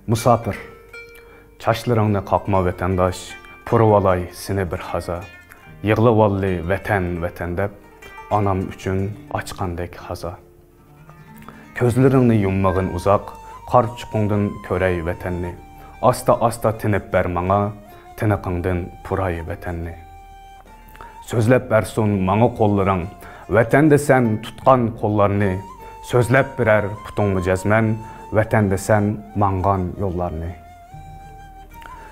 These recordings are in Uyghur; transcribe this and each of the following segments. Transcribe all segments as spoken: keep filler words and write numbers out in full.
مۇساپىر، چاچلىرىڭنى قاقما ۋەتەنداش، پۇرىۋالاي سېنى بىر ھازا. يىغلىۋالدى ۋەتەن، ۋەتەن دەپ، ئانام ئۈچۈن ئاچقاندەك ھازا. كۆزلىرىڭنى يۇممىغىن ئۇزاق، قارچۇقۇڭدىن كۆرەي ۋەتەننى. ئاستا-ئاستا تىنىپ بەر ماڭا، تىنىقىڭدىن پۇراي ۋەتەننى. سۆزلەپ بەرسۇن ماڭا قوللىرىڭ، ۋەتەندە سەن تۇتقان قوللارنى. سۆزلەپ بېرەر پۇتۇڭمۇ جەزمەن، ۋەتەندە سەن ماڭغان يوللارنى.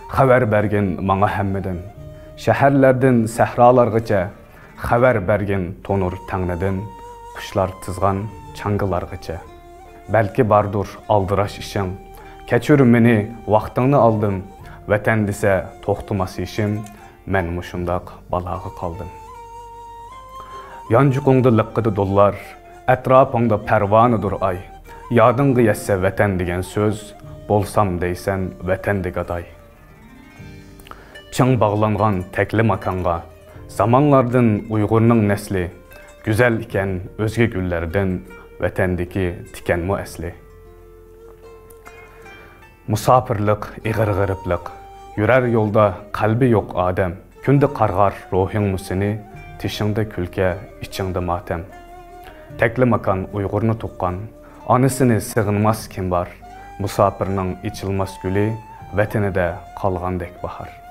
خەۋەر بەرگىن ماڭا ھەممىدىن، شەھەرلەردىن سەھرالارغىچە. خەۋەر بەرگىن تونۇر تەڭنىدىن، قۇشلار تىزغان چاڭگىلارغىچە. بەلكى باردۇر ئالدىراش ئىشىڭ، كەچۈر مېنى، ۋاقتىڭنى ئالدىم. ۋەتەن دېسە توختىماس يېشىم، مەن مۇشۇنداق بالاغا قالدىم. يانچۇقۇڭدا لىققىدە دۇللار، ئەتراپىڭدا پەرۋانىدۇر ئاي. يادىڭغا يەتسە ۋەتەن دېگەن سۆز، بولسام دەيسەن ۋەتەندە گاداي. چىڭ باغلانغان تەكلىماكانغا، زامانلاردىن ئۇيغۇرنىڭ نەسلى. گۈزەل ئىكەن ئۆزگە گۈللەردىن، ۋەتەندىكى تىكەنمۇ ئەسلى. مۇساپىرلىق ئېغىر غېرىبلىق، يۈرەر يولدا قەلبى يوق ئادەم. كۈندە قارغار روھىڭمۇ سېنى، تېشىڭدا كۈلكە، ئىچىڭدە ماتەم. تەكلىماكان ئۇيغۇرنى تۇغقان، ئانىسىنى سېغىنماس كىم بار؟ مۇساپىرنىڭ ئېچىلماس گۈلى، ۋەتىنىدە قالغاندەك باھار.